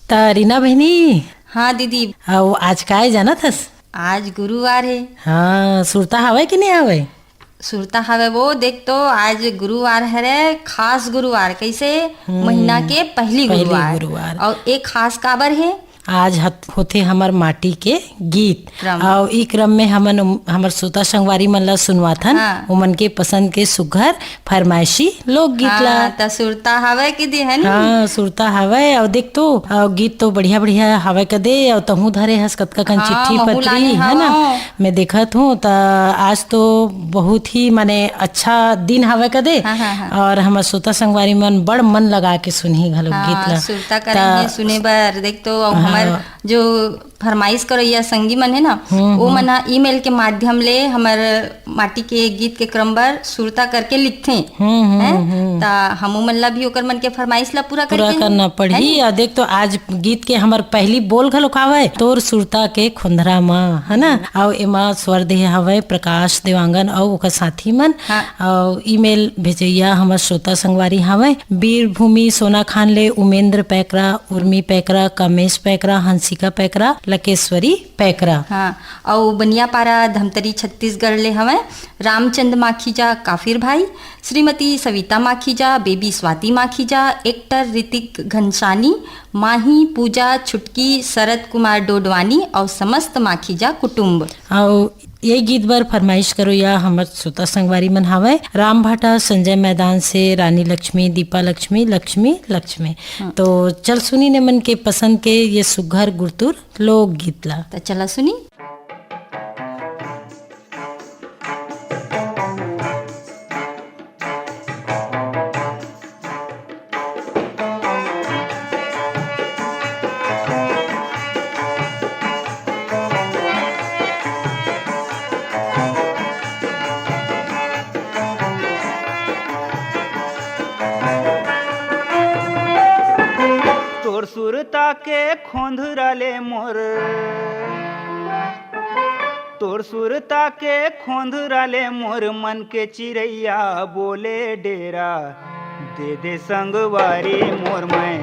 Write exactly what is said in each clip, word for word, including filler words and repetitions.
त रीना बहिनी, हाँ दीदी। अउ आज काय जानत हस? आज गुरुवार हे। हाँ, सुरता हवय कि नहीं हवय? सुरता हवय वो, देख तो आज गुरुवार हरे, खास गुरुवार, कैसे? हम्म, महीना के पहली पहली गुरुवार। गुरुवार। अउ एक खास काबर हे? आज हत-, होथे हमर माटी के गीत। क्रम। अउ ई क्रम में हमन उम-, हमर श्रोता संगवारी मन ला सुनवाथन, हाँ। उमन के पसंद के सुघर फरमाइशी लोकगीत ला। हाँ, त सुरता हवय कि दे, है नी? हाँ, सुरता हवय। अउ देख तो, अउ गीत तो बढ़िया-बढ़िया हवय कदे, अउ तहूँ धरे हस कतका कन हाँ, चिट्ठी महू पत्री, लाने है ना? हवं। मैं देखत हूँ, त आज तो बहुत ही, माने, अच्छा दिन हवय कदे। हाँ, हाँ, हाँ। अउ हमर श्रोता संगवारी मन बड़ मन लगा के सुनही घलो हाँ, गीत ला। सुरता त करही सुने बर, देख तो, अउ हाँ। हमर जो फरमाइश करइया संगी मन हे ना, हम्म, वो हम्म। मन ह email के माध्यम ले हमर माटी के गीत के क्रम बर सुरता करके लिखथे, हम्म, हम्म, हैं? हम्म। त हमू मन ला भी ओकर मन के फरमाइश ला पूरा पूरा करके करना है पड़ही। नी? अउ देख तो आज गीत के हमर पहली बोल घलो का हवय, तोर सुरता के खोंधरा म, है ना? हम्म। अउ एमा स्वर देहे हवय प्रकाश देवांगन अउ ओकर साथी मन। हाँ। अउ email भेजइया हमर श्रोता संगवारी हवय बीरभूमि सोनाखान ले उमेंद्र पैकरा, उर्मी पैकरा, कमेश पैकरा, हंसिका पैकरा, लकेश्वरी पैकरा। हाँ, अउ बनियापारा धमतरी छत्तीसगढ़ ले हवय रामचंद माखीजा काफिर भाई, श्रीमती सविता माखीजा, बेबी स्वाति माखीजा, एक्टर ऋतिक घनसानी, माही पूजा छुटकी, शरद कुमार डोडवानी अउ समस्त माखीजा कुटुंब। अउ ये गीत बर फरमाइश करोइया हमर श्रोता संगवारी मन हावय राम भाटा, संजय मैदान से रानी लक्ष्मी, दीपा लक्ष्मी, लक्ष्मी, लक्ष्मी। हाँ। तो चल सुनी ने मन के पसंद के ये सुघर गुरतुर लोकगीत ला। त चला सुनी। तोर सुरता के खोंधरा ले मोर, तोर सुरता के खोंधरा ले मोर मन के चिरैया बोले डेरा। दे दे संगवारी मोर, मैं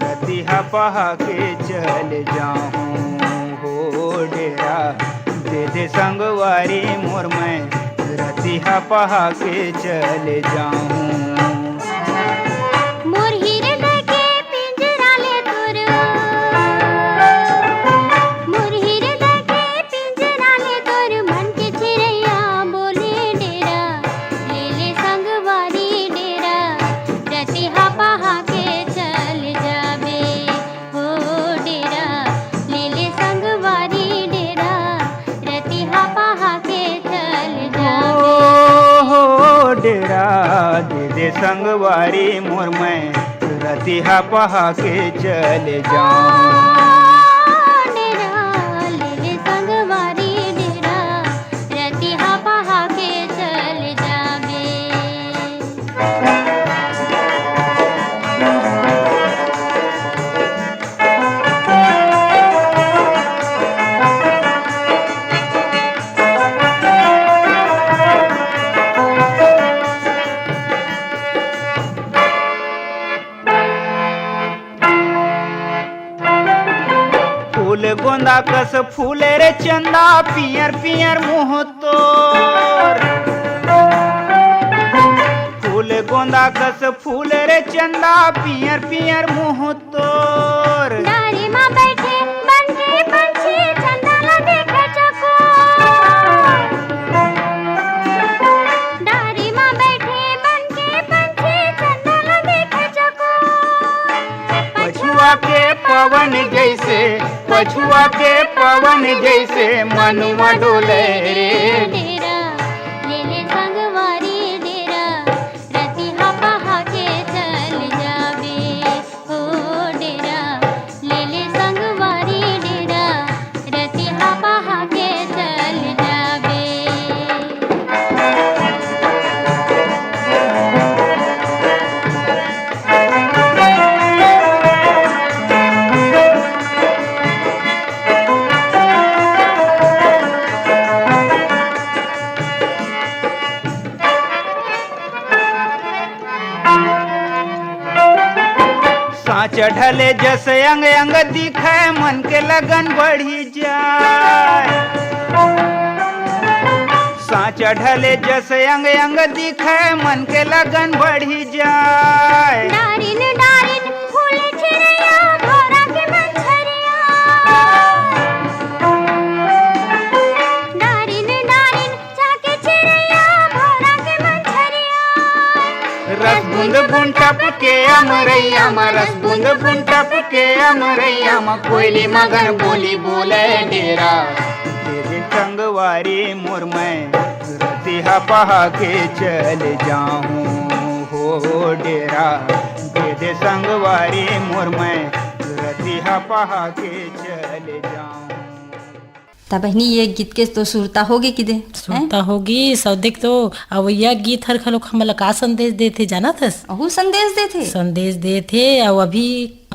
रतिहा पहा के चल जाहूँ हो डेरा। दे दे संगवारी मोर, मैं रतिहा पहा के चल जाहूँ। मोर हृदय के पिंजरा ले तोर, मोर हृदय के पिंजरा ले तोर मन के चिरैया बोले डेरा, ले ले संगवारी डेरा, रतिहा पहा के चल जाबे हो डेरा, ले ले संगवारी डेरा, रतिहा पहा के चल जाबे। हो, हो डेरा, दे दे संगवारी मोर, मैं रतिहा पहा के चल जाऊं। डेरा, ले ले संगवारी डेरा, रतिहा पहा के चल जाबे। फूल गोंदा कस फूले रे चंदा, पियर पियर मुँह तोर। फूल गोंदा कस फूले रे चंदा, पियर पियर मुँह तोर। डारी मा बैठे बन के पंछी चंदा ला देखे चकोर। डारी मा बैठे बन के पंछी चंदा ला देखे चकोर। पछुआ के पवन जैसे, पछुआ के पवन जैसे मनुआ डोले रे। डेरा, ले ले संगवारी डेरा, रतिहा पहा के चल जाबे। हो डेरा, ले ले संगवारी डेरा, रतिहा पहा के चल जाबे। चढ़ले जस अंग अंग दिखे, मन के लगन बढ़ी जाए। साँच ढले जस अंग अंग दिखे, मन के लगन बढ़ी जाए। डारिन डारिन फूल चिड़ैया, भौरा के मंझरिया। डारिन डारिन चाके चिड़ैया, भौरा के मंझरिया। रस बूंद बूंद टपके अमरैया मा, रस बूंद बूंद टपके अमरैया मा, कोयली मगन बोली बोले डेरा। दे दे संगवारी मोर मैं, रतिहा पहा के चल जाहूँ हो डेरा। दे दे संगवारी मोर मैं, रतिहा पहा के चल जाहूँ। त बहिनी, ये गीत के तो सुरता होगे कि दे, हैं? सुरता होगी, सब देख तो। अउ यह गीत हर घलोक हमन ला का संदेश देथे, जानत हस? अहू संदेश देथे। संदेश देथे, अउ अभी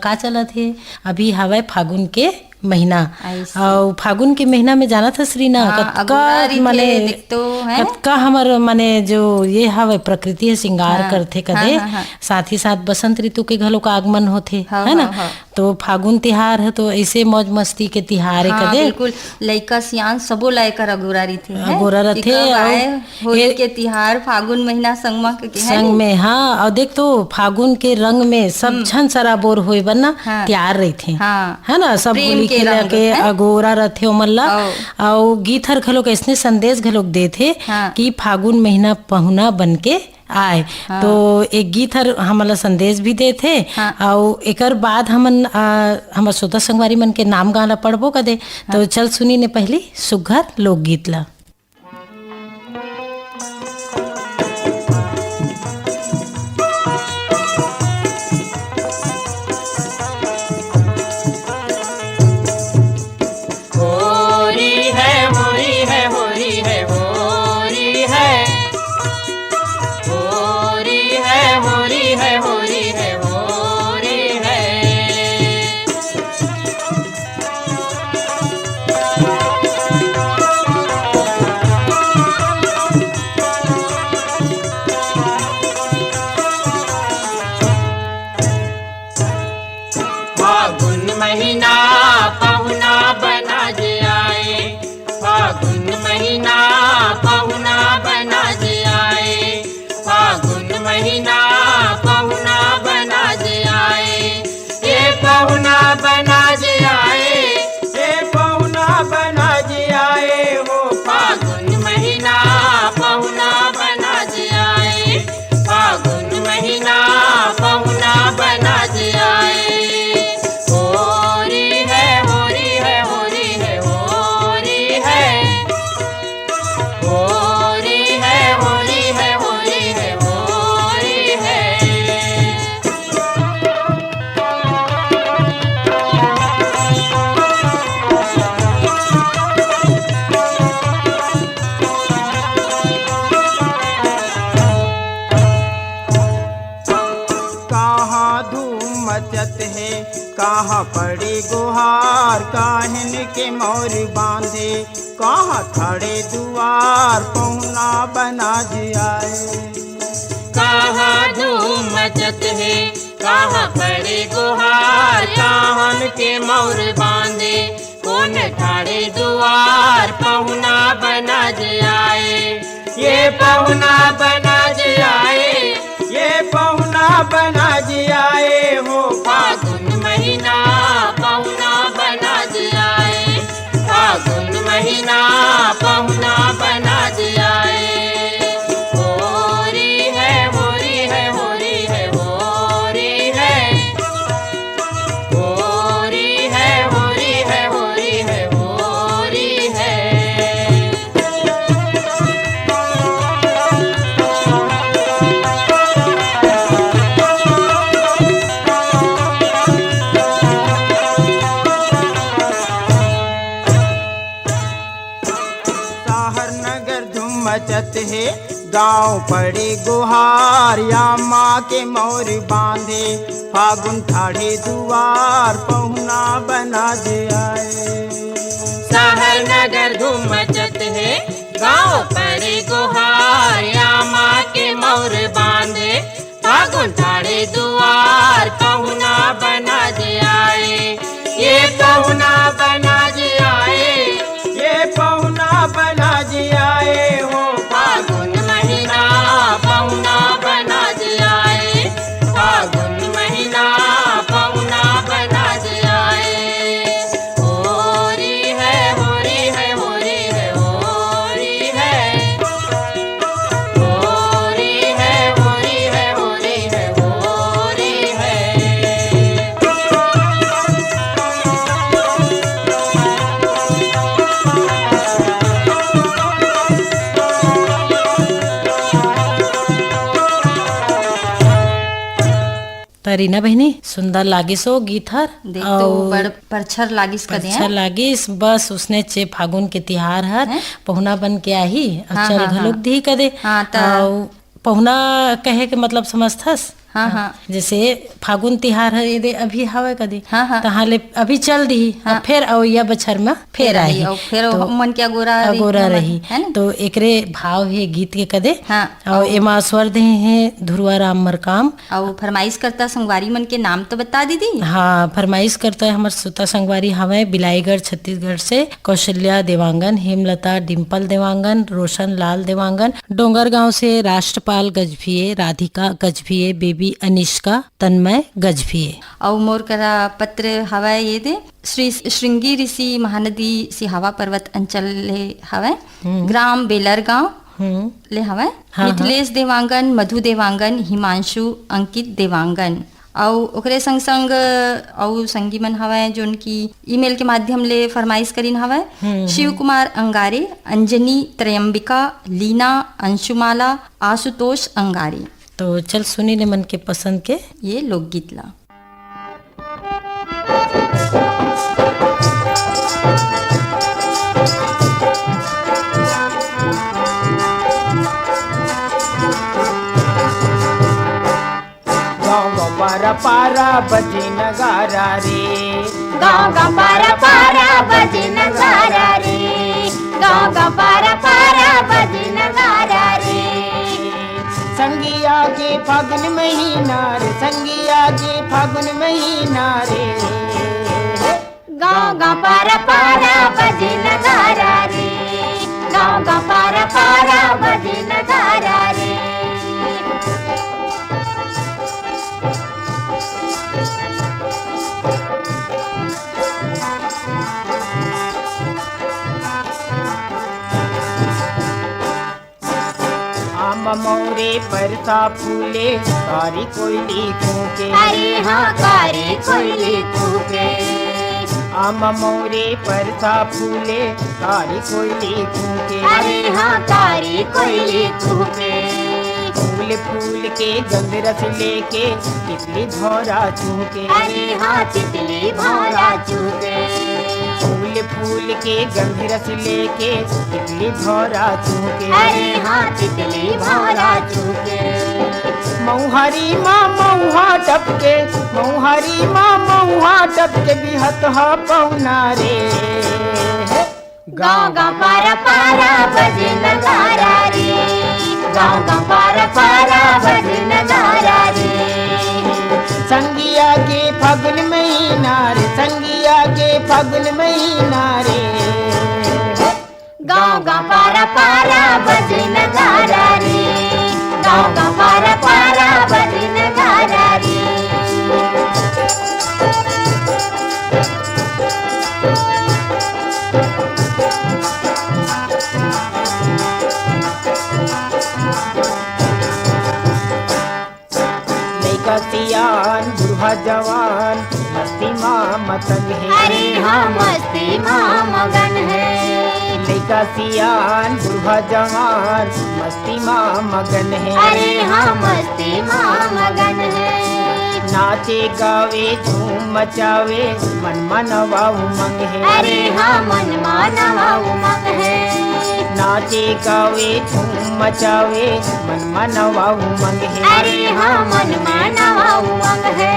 का चलत हे? अभी हवय फागुन के महीना। ऐसे। अउ फागुन के महीना में जानत हस, रीना, हाँ, कतका अगोरा रहिथे, माने, देख तो, हैं? कतका हमर, माने, जो ये हवय, प्रकृति ह श्रृंगार हाँ, करथे कदे। हाँ, हाँ, हाँ। साथ ही साथ बसंत ऋतु के घलोक आगमन होथे, हाँ, है ना? हाँ, हाँ। तो फागुन तिहार ह तो ऐसे मौज मस्ती के तिहार हे हाँ, कदे। बिल्कुल। लइका सियान सबो ला एकर अगोरा रहिथे, हैं? अगोरा कि रहिथे, कब अउ आए होली ए- के तिहार, फागुन महीना संग म के, के, है संग नी? में, हाँ। अउ देख तो, फागुन के रंग में सब हम्म। झन सराबोर होए बर ना हाँ। तैयार रहिथे। हाँ। है ना, सब प्रेम होली के खेला रंग, के हैं? अगोरा रहिथे ओमन ला। अउ अउ गीत हर घलोक अइसने संदेश घलोक देथे हाँ। कि फागुन महीना पहुना बन के आय। हाँ। तो एक गीत हर हमन ला संदेश भी देथे। हाँ। अउ एकर बाद हमन, आ, हमर श्रोता संगवारी मन के नाम गाना पढ़बो कदे। तो हाँ। चल सुनी ने पहली सुघर लोकगीत ला। होरी है, होरी है, होरी है, होरी है। होरी है, होरी है, होरी है, होरी है। फागुन महीना पहुना बना जे आए, फागुन महीना पहुना बना जे आए, फागुन महीना पहुना बना जे आए, ये पहुना बना जे आए, ये पहुना बना जे आए हो। फागुन महीना पहुना बना जे आए, फागुन महीना पहुना बना जे आए। होरी है, होरी है, होरी है, होरी है। होरी है, होरी है, होरी है, होरी है। कहाँ धूम मचत हे, कहाँ पड़े गुहार, काहिन के मौर बांधे, कहाँ ठाड़े दुआर, पहुना बना जे आए। कहाँ धूम मचत हे, कहाँ पड़े गुहार, काहन के मौर बांधे, कोन ठाड़े दुआर, पहुना बना जे आए, ये पहुना बना जे आए, ये पहुना बना जे आए हो। फागुन महीना पहुना बना जे आए, फागुन महीना पहुना बना जे आए। होरी है, होरी है, होरी है, होरी है। होरी है, होरी है, होरी है, होरी है। शहर नगर धूम मचत हे, गांव पड़े गुहार, या माँ के मौर बांधे, फागुन ठाढ़े दुआर, पहुना बना जे आए। शहर नगर धूम मचत हे, गांव पड़े गुहार, या माँ के मौर बांधे, फागुन ठाढ़े दुआर, पहुना बना रीना बहिनी, सुंदर लागिस ओ गीत हर। देख तो अउ बड़ परछर लागिस कदे, परछर हैं? लागिस, बस उसने चे फागुन के तिहार हर हैं? पहुना बन के आही, अउ हाँ, चल हाँ, घलोक हाँ। दिही कदे। हाँ, त अउ पहुना कहे के मतलब समझथस? हाँ, हाँ। हाँ। जैसे फागुन तिहार हर ये दे अभी हवय कदे। हाँ, हाँ। तहाँ ले अभी चल दिही, हाँ। अब फेर अवइया बछर म फेर फेर आही, आही। अउ फेर तो मन के अगोरा रही, अगोरा मन, रही। है ना? तो एकरे भाव हे गीत के कदे। हाँ। अउ अउ एमा स्वर दे हे ध्रुवा राम मरकाम। अउ फरमाइश करता संगवारी मन के नाम तो बता दीदी। हाँ, फरमाइश करता है हमर श्रोता संगवारी हवय बिलाईगढ़ छत्तीसगढ़ से कौशल्या देवांगन, हेमलता डिम्पल देवांगन, रोशन लाल देवांगन, डोंगरगांव से राष्ट्रपाल गजभिये, राधिका गजभिये, बेबी अनिष्का, तन्मय गजभिये। अउ मोर करा पत्र हवय ये दे श्री श्रृंगी ऋषि महानदी सिहावा पर्वत अंचल ले हवय, हम्म। ग्राम बेलर गांव हम्म। ले हवय। हाँ, हाँ। मिथिलेश देवांगन, मधु देवांगन, हिमांशु, अंकित देवांगन। अउ ओकरे संग संग अउ संगी मन हवय, जोन की ईमेल के माध्यम ले फरमाइश करिन हवय। हम्म, शिव हम्म। कुमार अंगारे, अंजनी त्रयंबिका, लीना, अंशुमाला, आशुतोष अंगारे। तो चल सुनी ले मन के पसंद के ये लोकगीत ला। गाँव गाँव पारा पारा बजे नगारा रे। गाँव गाँव पारा पारा बजे नगारा रे। गाँव गाँव पारा पारा बजे नगारा रे। संगिया के फागुन महीना रे, संगिया के फागुन महीना रे। गाँव गाँव पारा पारा बजे नगारा रे। गाँव गाँव पारा पारा बजे नगारा रे। आम मौरे परसा फूले, कारी कोयली कूके। अरे हाँ, कारी कोयली कूके। आम मौरे परसा फूले, कारी कोयली कूके। अरे हाँ, कारी कोयली कूके। फूल फूल के गंध रस लेके, तितली भौरा चूके। अरे हाँ, तितली भौरा चूके। फूल फूल के गंध रस लेके, तितली भौरा चूके। अरे हाँ, तितली भौरा चूके। मौहारी माँ मौहा टपके, मौहारी माँ मौहा टपके, बिहत हा पौना रे। गाँव गाँव पारा पारा बजे नगारा रे। गाँव गाँव पारा पारा बजे नगारा रे। संगिया के फागुन महीना रे, संगिया के फागुन महीना रे। गाँव गाँव पारा पारा बजे नगारा रे। गाँव गाँव पारा पारा बजे नगारा रे। लइका सियान, बूढ़ा जवान, मस्ती मा मतंग हे। अरे हाँ, मस्ती मा मगन हे। लइका सियान, बूढ़ा जवान, मस्ती मा मगन हे। अरे हाँ, मस्ती मा मगन हे। नाचे गावे झूम मचावे, मन मा नवा उमंग हे। अरे हाँ, मन मा नवा उमंग हे। नाचे गावे झूम मचावे, मन मा नवा उमंग हे। अरे हाँ, मन मा नवा उमंग हे।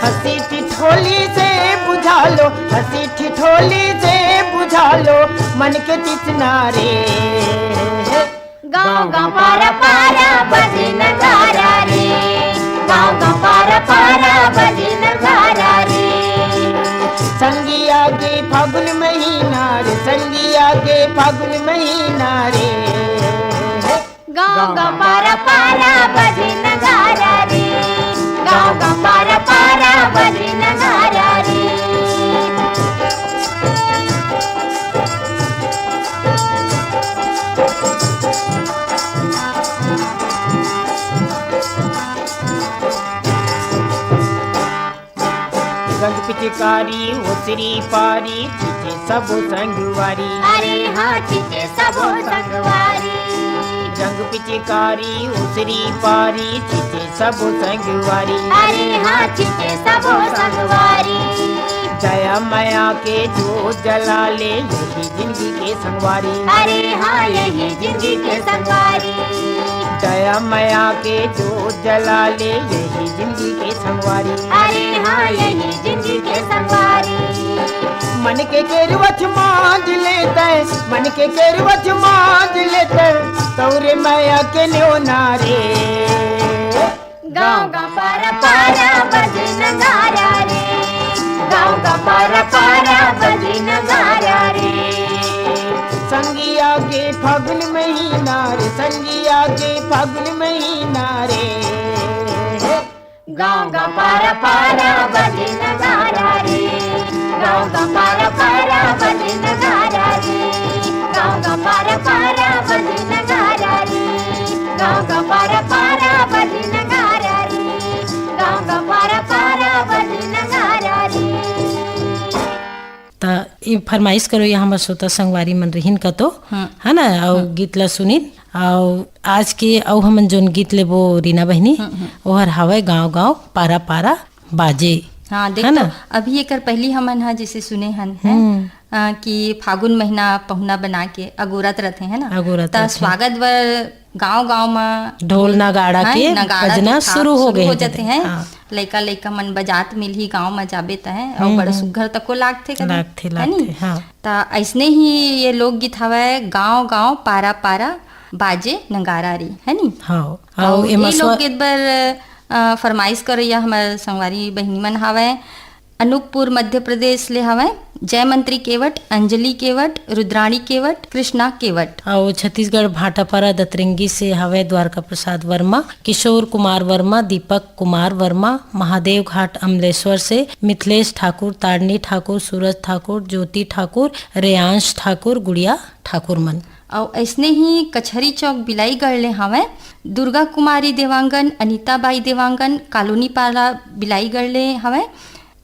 हँसी ठिठोली से बुझालो, हँसी ठिठोली से बुझालो, मन के तितना रे। गाँव गाँव पारा पारा बजे नगारा रे। गाँव गाँव पारा पारा बजे नगारा रे। संगिया के फागुन महीना रे, संगिया के फागुन महीना रे। गाँव गाँव पारा पारा बजे नगारा रे। गाँव गाँव पारा पारा बजे नगारा रे। रंग पिचकारी ओसरी पारी, खींचे सबो संगवारी। अरे हाँ, खींचे सबो संगवारी। रंग पिचकारी उसरी पारी, छिचे सबो संगवारी। अरे हाँ, छिचे सबो संगवारी। दया मया के जोत जला ले, यही जिंदगी के संगवारी। अरे हाँ, यही जिंदगी के संगवारी। दया मया के जोत जला ले, यही जिंदगी के संगवारी। अरे हाँ, यही जिंदगी के संगवारी। मन के केरवच मांज लेते, मन के केरवच मांज लेते, तौरे मया के न्योना रे। गाँव गाँव पारा पारा बजे नगारा रे, गाँव गाँव पारा पारा बजे नगारा रे। संगिया के फागुन महीना रे, संगिया के फागुन महीना रे। गाँव गाँव पारा पारा बजे नगारा रे, गाँव गाँव पारा पारा बजे नगारा रे, गाँव गाँव पारा पारा बजे नगारा रे, गाँव गाँव पारा पारा बजे नगारा रे, गाँव गाँव पारा पारा बजे नगारा रे। त ये फरमाइश करो, ये हमर श्रोता संगवारी मन रहिन कतो, हम्म। है ना, अउ हम्म। गीत ला सुनिन। अउ आज के अउ हमन जोन गीत लेबो रीना बहिनी, हम्म, हम्म। ओहर हवय गाँव गाँव पारा पारा बाजे। हाँ, देख है तो ना? अभी एकर पहली हमन हा जैसे सुने हन, है, हम्म। अ, कि फागुन महीना पहुना बना के अगोरत रथे, है ना? अगोरत त रथे। स्वागत बर गाँव गाँव म ढोल नगाड़ा हाँ, के नगाड़ा बजना के थाप शुरू हो शुरू गए हो हे जाथे, दीदी। हैं? हाँ। लइका लइका मन बजात मिलही गाँव म जाबे त, हैं? अउ हम्म, बड़ा हम्म। सुग्घर तको लागथे कभी, लागथे, है नी? लागथे, हाँ। त अइसने ही ये लोकगीत हवय, गाँव गाँव पारा पारा बाजे नगारा रे, है नी? हाँ। अउ अउ एमा ये स्व- लोकगीत बर, अ, फरमाइश करइया हमर संगवारी बहिनी मन हवय, अनूपपुर मध्य प्रदेश ले हवय, जयमंत्री केवट, अंजलि केवट, रुद्राणी केवट, कृष्णा केवट। अउ छत्तीसगढ़ भाटापारा दतरेंगी से हवय द्वारका प्रसाद वर्मा, किशोर कुमार वर्मा, दीपक कुमार वर्मा, महादेव घाट अमलेश्वर से मिथिलेश ठाकुर, तारणी ठाकुर, सूरज ठाकुर, ज्योति ठाकुर, रेयांश ठाकुर, गुड़िया ठाकुर मन। अउ अइसने ही कचहरी चौक बिलाईगढ़ ले हवय दुर्गा कुमारी देवांगन, अनिता बाई देवांगन, कालोनी पारा बिलाईगढ़ ले हवय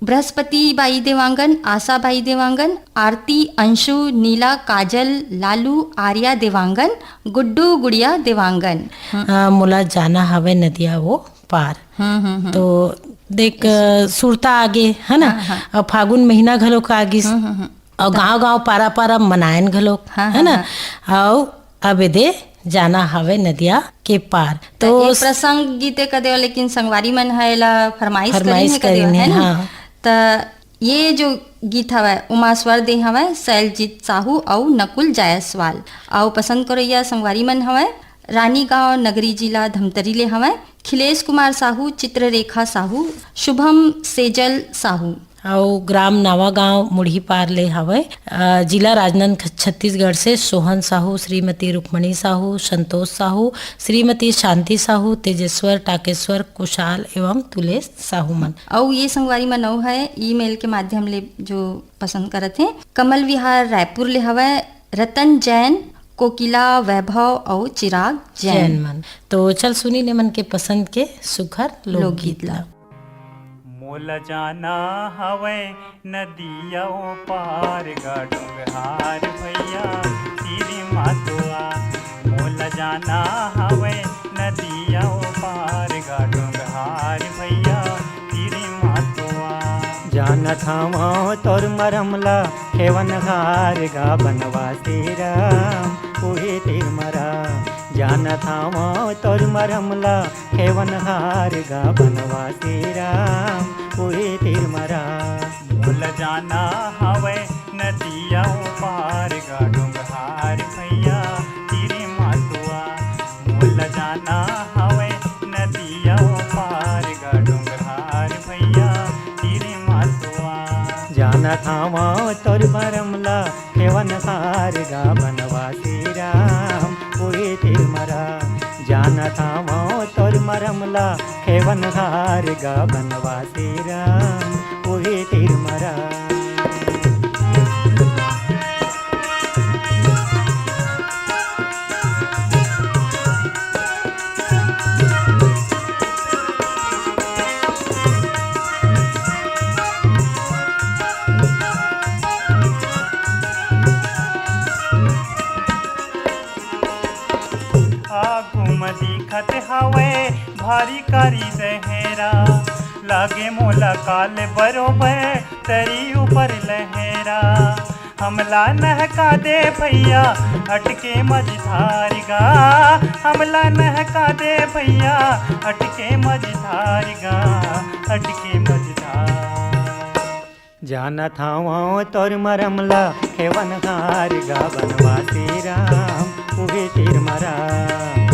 बृहस्पति बाई देवांगन, आशा बाई देवांगन, आरती, अंशु, नीला, काजल, लालू, आर्या देवांगन, गुड्डू, गुड़िया देवांगन। हम्म। आ, मोला जाना हवय नदिया वो पार। हम्म, हम्म, हम्म। तो देख, अ, सुरता आगे, है ना? हाँ, हाँ। अउ फागुन महीना घलो का आगिस। हम्म, हम्म, हम्म। अउ त- गांव-गांव, पारा-पारा मनायन घलोक, हाँ, है हाँ, ना? हाँ। अउ अब एदे जाना हवे नदिया के पार। त तो एक स- प्रसंग गीते क देव, लेकिन संगवारी मन ह एला फरमाइश फरमाइश करिन हे क देव, करिन हे, है ना? हाँ। त ये जो गीत हवय, ओमा स्वर दे हवय शैलजीत साहू अउ नकुल जायसवाल। अउ पसंद करइया संगवारी मन हवय रानीगांव नगरी जिला धमतरी ले हवय खिलेश कुमार साहू, चित्ररेखा साहू, शुभम सेजल साहू। अउ ग्राम नवागांव मुढ़ीपार ले हवय। अ, जिला राजनांदगांव, छत्तीसगढ़ से सोहन साहू, श्रीमती रुक्मणी साहू, संतोष साहू, श्रीमती शांति साहू, तेजेश्वर, टाकेश्वर, कुशाल एवं तुलेश साहू मन। अउ ये संगवारी मन अउ है ईमेल के माध्यम ले जो पसंद करत हे, कमल विहार रायपुर ले हवय रतन जैन, कोकिला वैभव अउ चिराग जैन। जैन मन। तो चल सुनी ने मन के पसंद के सुघर लोकगीत लोकगीत ला। ला। मोला जाना हवय नदिया ओ पार गा डोंगहार भैया, तीरी मातुआ। मोला जाना हवय नदिया ओ पार गा डोंगहार भैया, तीरी मातुआ। जानत हवं तोर मरम ला, खेवनहार गा बनवासी राम, उही तीर मरा। जानत हवं तोर मरम ला, खेवनहार गा बनवासी राम, उही तीर मरा। मोला जाना हवय नदिया ओ पार गा डोंगहार भैया, तीरी मातुआ। मोला जाना हवय नदिया ओ पार गा डोंगहार भैया, तीरी मातुआ। जानत हवं तोर मरम ला, खेवनहार गा बनवासी राम, उही तीर मरा। जानत हवं तोर मरम ला, खेवनहार गा बनवासी राम, उही तीर मरा। आगू म दिखत हवय भारी कारी दहेरा, लागे मोला काल बरोबर तरी ऊपर लहेरा। हमला नहका दे भैया, अटके मझधार गा। हमला नहका दे भैया, अटके मझधार गा, अटके मझधार। जानत हवं तोर मरम ला, खेवनहार गा बनवासी राम, उही तीर मराम।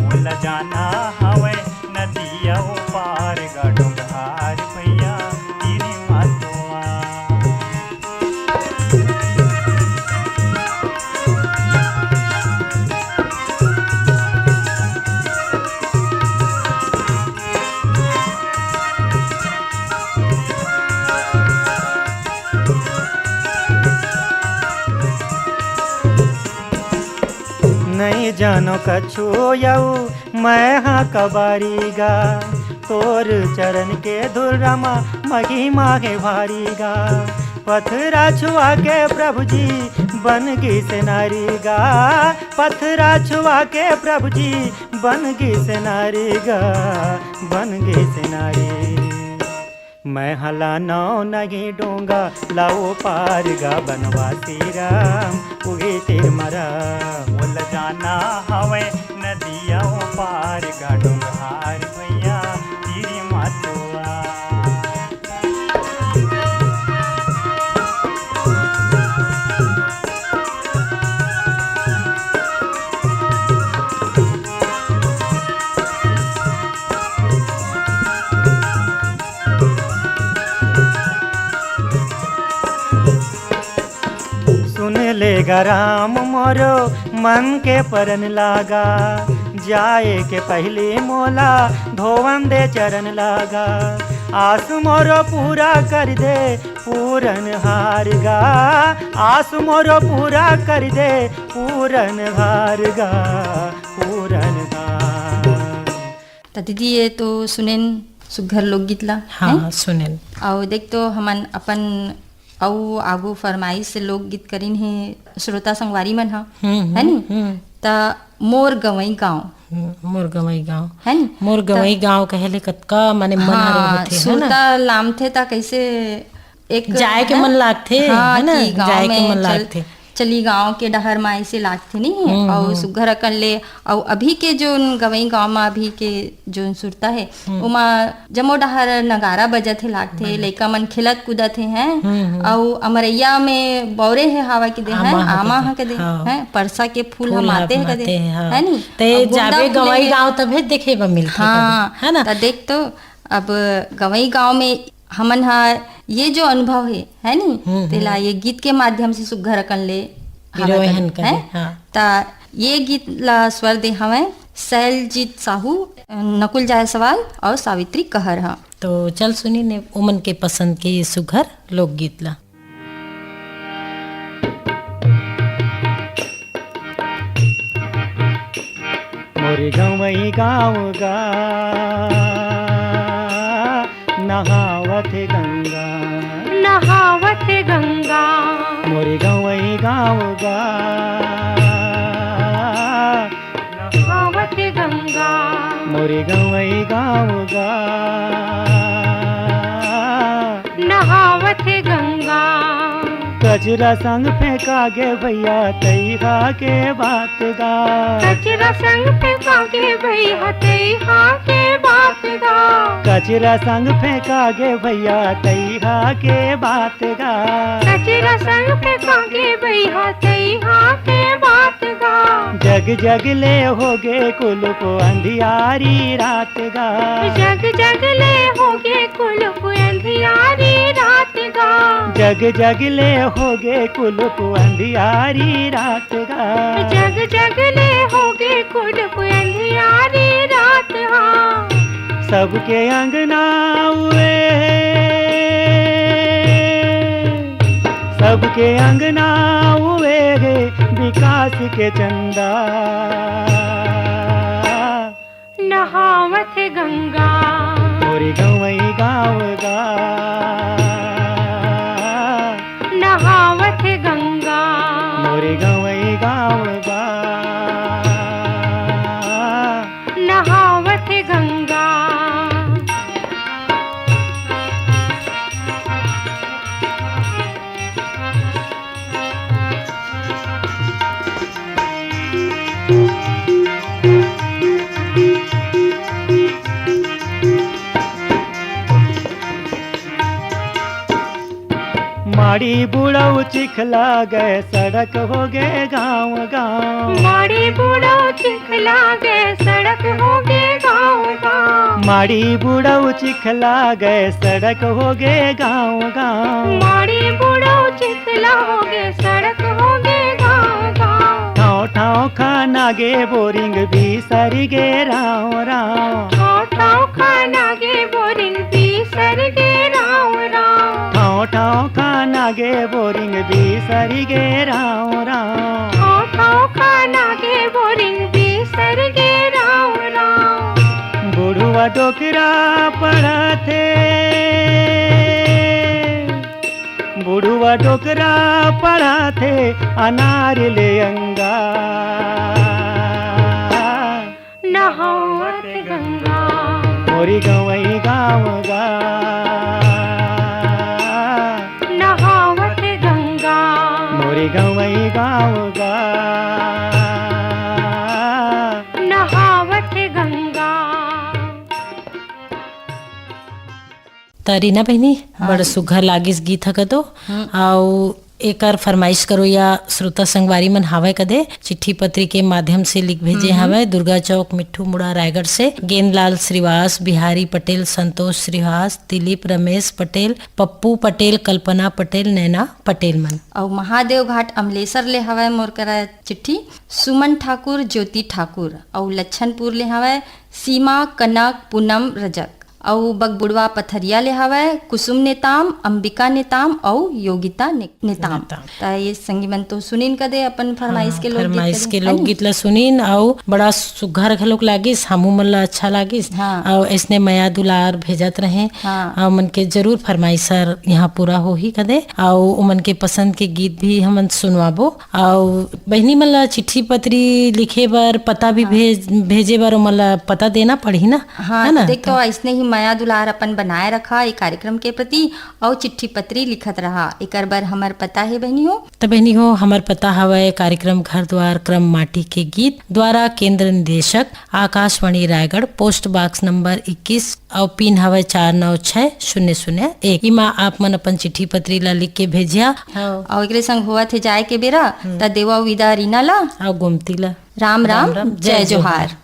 मोला जाना हवय नदिया ओ पार गा, डोंगहार भैया, तीर मतवा। नइ जानो कछु यऊ मैं हा कबारी गा, तोर चरण के धुर्रा मा महिमा हे भारी गा। पथरा छुआ के प्रभु जी बन गिस नारी गा, पथरा छुआ के प्रभु जी बन गिस नारी गा, बन गिस नारी। मैं हला नौ नहीं डोंगा लाओ पार गा बनवासी राम, उही तीर मरा। मोला जाना हवय नदिया ओ पार गा, डोंगहार भैया, तीर मतवा। सुन ले गा राम मोरो मन के परन लागा, जाए के पहली मोला धोवन दे चरण लागा। आस मोरो पूरा कर दे पूरन हार गा, आस मोरो पूरा कर दे पूरन हार गा, पूरन हार। त दीदी, ये तो सुनेन सुग्घर लोकगीत ला, हाँ, हैं? सुनेन। अउ देख तो हमन अपन अउ आगू फरमाइश से लोकगीत करिन हे श्रोता संगवारी मन ह, हम्म, है नी? हम्म। त मोर गंवई गाँव। हम्म, मोर गंवई गाँव। है नी? मोर त गंवई गाँव कहे ले कतका माने मन ह हाँ, रोहथे, है ना? सुरता लामथे त कैसे एक, जाए के है? मन लागथे, हाँ, है ना? कि गाँव जाए के में मन चल, लागथे। चली गाँव के डहर म ऐसे लागथे, नहीं? हम्म, अउ हम्म। सुग्घर अकन ले, अउ अभी के जोन गंवई गाँव म अभी के जोन सुरता हे, हम्म। ओमा जम्मो डहर नगारा बजत हे लागथे, बजत। लइका मन खेलत कूदत हे, हैं? हम्म, हम्म। अउ अमरैया में बौरे हे हवा के दे, आमा हैं? ह आमा कदे। ह कदे, हाँ। हैं? परसा के फूल ह फूल ह माते हे कदे, माते हे, हाँ। है नी? ते अब गोंदा जाबे फूले गंवई हे। गाँव तभे देखे बर मिलथे हाँ, कदे, है ना? त देख तो, अब गंवई गाँव में हमन ह ये जो अनुभव हे, है नी? हम्म, तेला हम्म। ये गीत के माध्यम से सुग्घर अकन ले हावय पिरोहन कदे, करे, हैं? हाँ। त ये गीत ला स्वर दे हवय शैलजीत साहू, नकुल जायसवाल अउ सावित्री कहर ह। तो चल सुनी ने उमन के पसंद के ये सुघर लोकगीत ला। मोर गंवई गाँव गा, नहावत गंगा। नहावत गंगा। मोर गंवई गाँव गा। नहावत गंगा। मोर गंवई गाँव गा। नहावत गंगा। कचरा संग फेंका गे भैया, तैहा के बात गा। कचरा संग फेंका गे भैया, तैहा के बात गा। कचरा संग फेंका गे भैया, तैहा के बात गा। कचरा संग फेंका गे भैया, तैहा के बात गा। जग जग ले होगे कुलुप अंधियारी रात गा। जग जग ले होगे कुलुप अंधियारी रात गा। जग जग ले होगे कुलुप अंधियारी रात गा। जग जग ले होगे कुलुप अंधियारी रात हा। सबके अंगना उए, सबके अंगना उए गे विकास के चंदा। नहावत गंगा। मोर गंवई गाँव गा। नहावत गंगा। मोर गंवई गाँव गा। माड़ी बुढ़ऊ चिखला गे, सड़क होगे गाँव गाँव। माड़ी बुढ़ऊ चिखला गे, सड़क होगे गाँव गाँव। माड़ी बुढ़ऊ चिखला गे, सड़क होगे गाँव गाँव। माड़ी बुढ़ऊ चिखला होगे, सड़क होगे गाँव गाँव। ठाँव ठाँव खाना गे बोरिंग, बिसर गे राँव राँव। ठाँव ठाँव खाना गे बोरिंग, बिसर गे राँव राँव। ठाँव ठाँव खाना गे बोरिंग, बिसर गे राँव राँव। ठाँव ठाँव खाना गे बोरिंग, बिसर गे राँव राँव। बुढ़वा डोकरा पढ़थे, बुढ़वा डोकरा पढ़थे, अनार ले अंगा। नहावत गंगा। मोरी गंवई गाँव गा। नहावत गंगा। मोरी गंवई गाँव गा। नहावत गंगा। त रीना बहिनी, हाँ बड़ जी। सुघर लागिस गीत ह कदो। हम्म। अउ एकर फरमाइश करोइया श्रोता संगवारी मन हावय कदे, चिट्ठी पत्री के माध्यम से लिख भेजे हम्म। हावय, दुर्गा चौक, मिट्ठू मुड़ा, रायगढ़ से। गेंदलाल श्रीवास, बिहारी पटेल, संतोष श्रीवास, दिलीप रमेश पटेल, पप्पू पटेल, कल्पना पटेल, नैना पटेल मन। अउ महादेव घाट अमलेसर ले हवय मोर करा चिट्ठी, सुमन ठाकुर, ज्योति ठाकुर, अउ लच्छनपुर ले हवय सीमा, कनक, पूनम, रजक। अउ बगबुड़वा पथरिया ले हवय कुसुम नेताम, अंबिका नेताम अउ योगिता ने-, नेताम। नेताम। त ये संगी मन तो सुनिन कदे अपन फरमाइश हाँ, के लोकगीत फरमाइश कदे, के है नी? लोकगीत ला सुनिन अउ बड़ा सुघर घलोक लागिस, हमू मन ला अच्छा लागिस। हाँ। अउ ऐसने मया दुलार भेजत रहें। हाँ। अउ मन के जरूर फरमाइश हर यहाँ पूरा होही कदे, अउ ओमन के पसंद के गीत भी हमन सुनवाबो। अउ बहिनी मन ला चिट्ठी पत्री लिखे बर पता भी हाँ। भेज, भेजे बर ओमन ला पता देना पड़ही ना, हाँ, है ना? देख, तो तो ऐसने ही मया दुलार अपन बनाए रखा ए कार्यक्रम के प्रति, अउ चिट्ठी पत्री लिखत रहा। एकर बर हमर पता हे बहिनी हो। त बहिनी हो, हमर पता हवय कार्यक्रम घर द्वार क्रम माटी के गीत द्वारा, केंद्र निदेशक Akashvani Raigarh, post box number इक्कीस, अउ पिन हवय चार नौ छह शून्य शून्य एक। इमा आप मन अपन चिट्ठी पत्री ला लिख के भेजिया। हाँ। अउ एकरे संग होवत हे जाए के बेरा, हम्म। त देवा विदा रीना ला। अउ गोमती ला। राम राम, राम राम, जय जय जोहार। जोहार।